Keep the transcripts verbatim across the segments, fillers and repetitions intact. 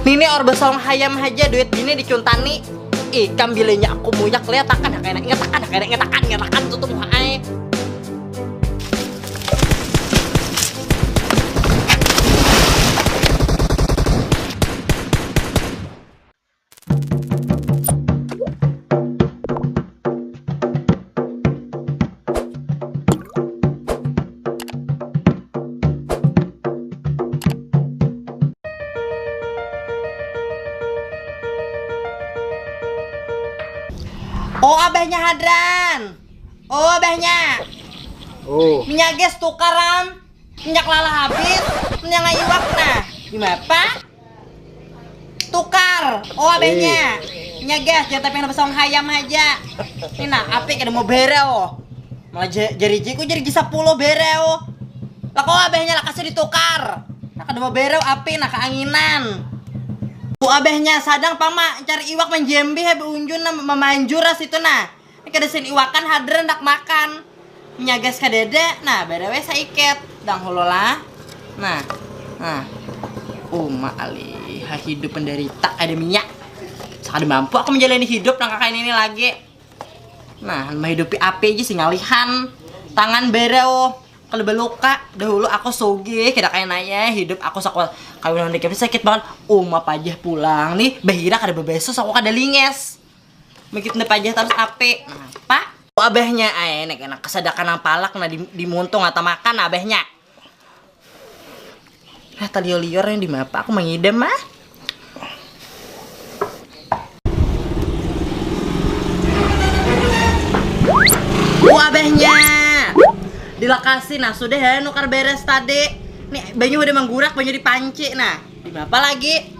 Nini or besaung hayam haja, duit bini dicuntani. Ikam bilanya aku muyak, lihat akan kena, ingat akan kena, ingat akan, ingat akan tuh tuh muha ai. Oh, abahnya Hadran. Oh, abahnya. Oh. Minyak gas tukaran. Minyak lala habis. Minyak iwak nah. Gimana? Tukar. Oh, abahnya. Minyak gas, jangan tapi yang besong hayam aja. Ini nah, api kada mau bereo. Malah ja- jari jiku jari ji sepuluh bereo. Lah kok abahnya lah kasih ditukar. Nah, kada mau bereo api nah keanginan. Ku abahnya sadang pama cari iwak menjembi habe unjun nah memanjur situ nah. Ini kada sin iwakan hadran dak makan. Menyagas kadada, nah barawe saiket. Dang hulu lah. Nah, nah. Uma alih hidup menderita kada minyak. Sakada mampu aku menjalani hidup nang kakain ini lagi. Nah, menghidupi api aja sih ngalihan. Tangan bereo kalau beluka dahulu aku sugih kada kayak naya hidup aku sekolah kawinan dikit sakit banget. Uma pajah pulang nih bahira kada bebesus aku kada linges. Begitu pajah terus api. Nah, pak abahnya ay nek enak kesadakan nang palak nah di, di muntung atau makan abahnya. Nah, taliur-liur yang di mapa aku mengidam mah. Wah, abahnya. Dilakasi nah sudah ya nukar beres tadi. Nih banyu udah menggurak, banyu dipanci nah. Di mapa lagi?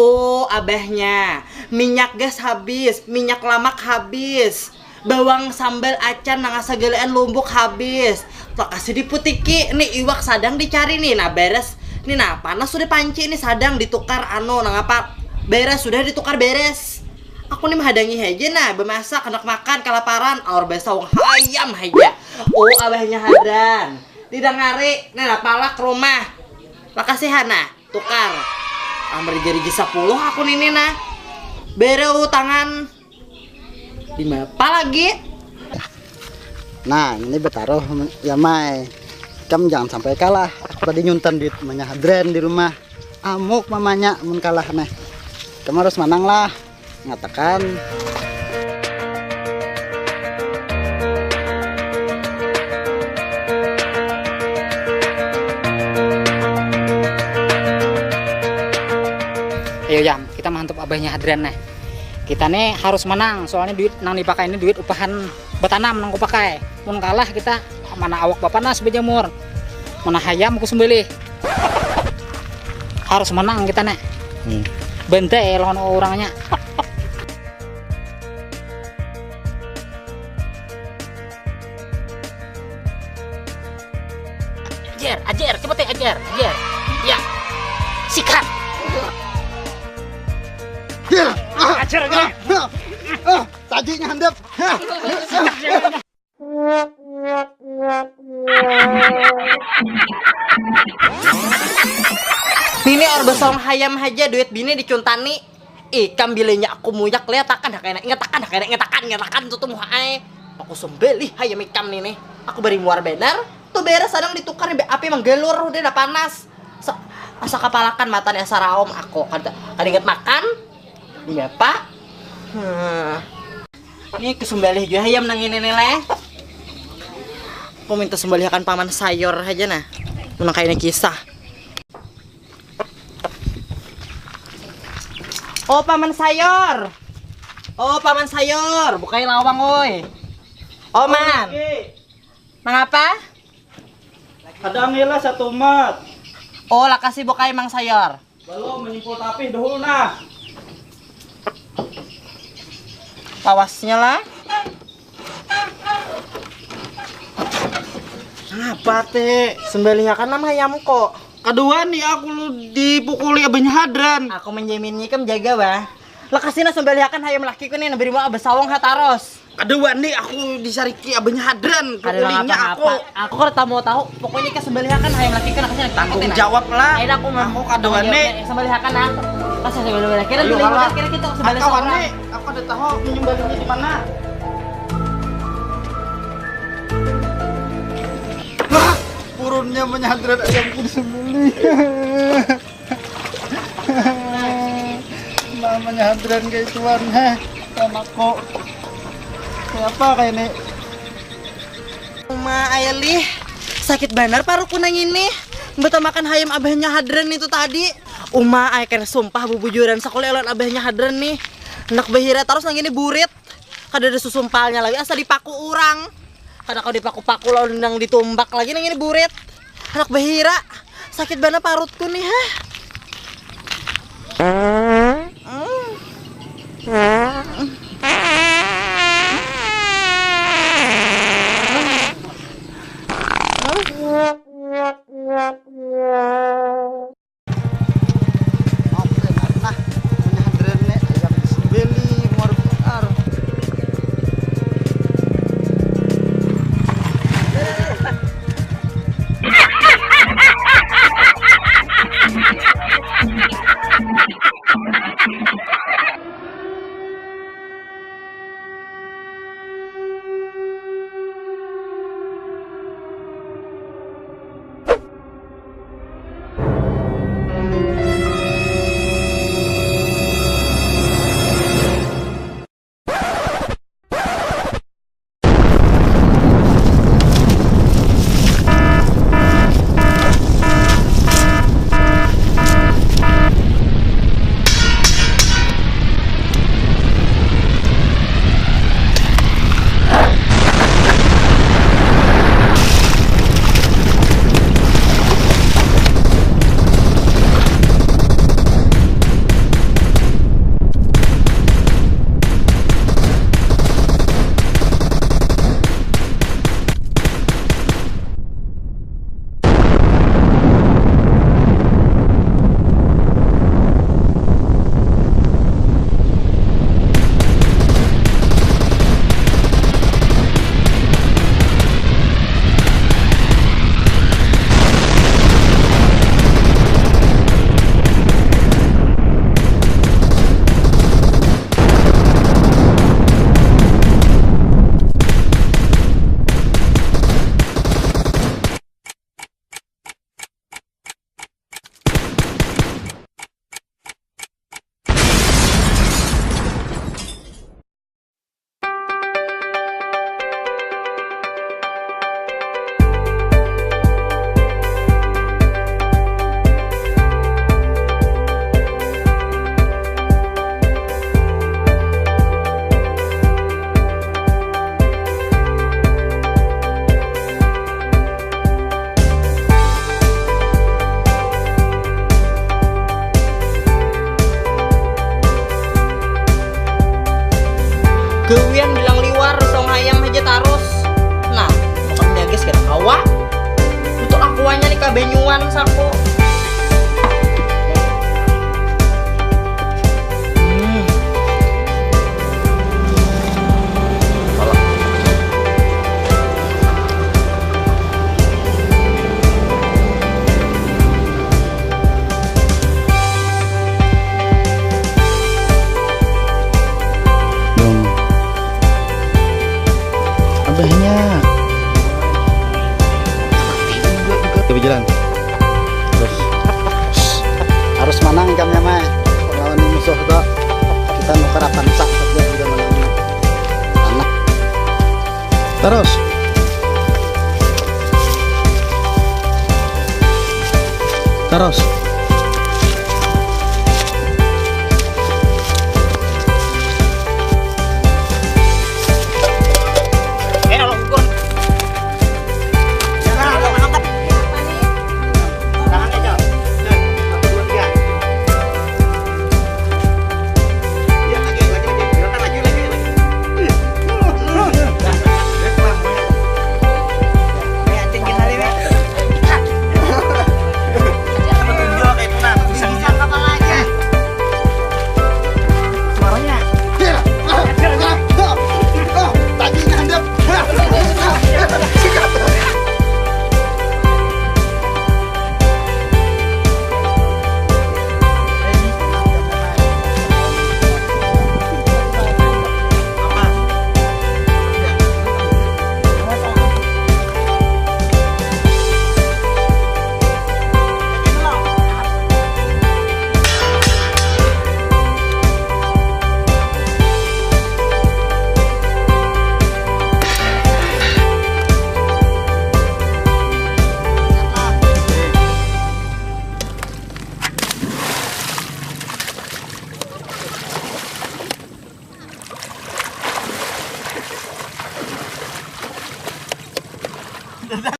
Oh, abahnya, minyak gas habis, minyak lamak habis, bawang sambal acan nang sagalaan lumbuk habis. Lokasi diputiki, nih iwak sadang dicari nih, nah beres. Nih nah, panas sudah panci nih sadang ditukar anu nang apa? Beres sudah ditukar beres. Aku nih menghadangi aja nah, bemasak, hendak makan, kelaparan, aur basaung hayam aja. Oh, abahnya Hadran. Didangari, nih nah palak rumah. Makasih Hana. Tukar. Ambil jadi sepuluh aku nini nah. Bere utangan. Lima apa lagi? Nah, ini betaruh ya mai. Kamu jangan sampai kalah. Aku tadi nyuntan duit manyahadren di rumah. Amuk mamanya mun kalah neh. Kamu harus menang lah. Ngatakan. Ayo Jam, kita mantap abahnya Hadrian nih. Kita nih harus menang, soalnya duit nang dipakai ini duit upahan betanam nang kupakai. Mun kalah kita mana awak bapanas bejamur, mana hayam ku sembelih. Harus menang kita nih. Hmm. Bantai lawan orangnya. Ajar, ajar, cepat ya, ajar, ajar. Ya. Sikat. Ajar, ajar. Tajinya handap. Nini or besong hayam haja duit bini dicuntani. Ikam bilanya aku muyak lihat akan hakena ingat akan hakena ingat akan ingat akan tuh tuh muha ai. Aku sembelih hayam ikam nini. Aku beri muar benar. Tuh beres sadang ditukar api menggelur udah dah panas. Asa kapalakan mata nih asa raom aku kada kada ingat makan. Iya pak. Hmm. Ini kesembelih juga ayam nang ini nih leh. Aku minta sembelihakan paman sayor aja nah. Menang kayak ini kisah. Oh paman sayor. Oh paman sayor, bukai lawang oi. Oh man. Mengapa? Kadang lah satu mat. Oh lakasi bukai mang sayor. Belum menyimpul tapih dahulu nah. Lawasnya lah. Apa teh? Sembelihnya kan nama ayam kok. Kedua nih aku lu dipukuli abahnya hadran. Aku menjamin ikam jaga bah. Lekasina sembalihakan hayam lakiku nih, beri mua abah sawang ha taros. Kada wani aku disariki abahnya Hadran, pukulinya aku. Aku kada mau tahu, pokoknya ikam sembalihakan hayam lakiku, lekasina. Tanggung jawab lah. Ayo aku mah. Aku kada wani. Sembalihakan nah. Pas sembalihakan kira kira kita sembalihakan. Aku kada tahu menyembalinya di mana. Wah, purunnya menyadrat ayamku disembelih. Mamanya Hadran kayak tuan, heh, sama kok. Kayak apa kayak ini? Uma Ailih, sakit banar parukku nang ini. Betamakan hayam abahnya Hadran itu tadi. Uma ai kena sumpah bubujuran sekolah lawan abahnya Hadran nih. Nak bahira terus nang ini burit. Kada ada susumpalnya lagi, asa dipaku urang. Kada kau dipaku-paku lawan nang ditumbak lagi nang ini burit. Anak bahira, sakit bana parutku nih, hah. Nah, nah, nah, nah, drene ayam sembeli muar putar. Gawian bilang liwar, song hayam haja tarus. Nah, bukan nyagas kada kawa. Untuk akuanya nih kabenyuan saku. Hmm. Dong. Abahnya. Coba jalan. Terus. Harus manang ikamnya, Mai. Lawan musuh tu. Kita nukar apa sak saja juga menang. Anak. Terus. Terus.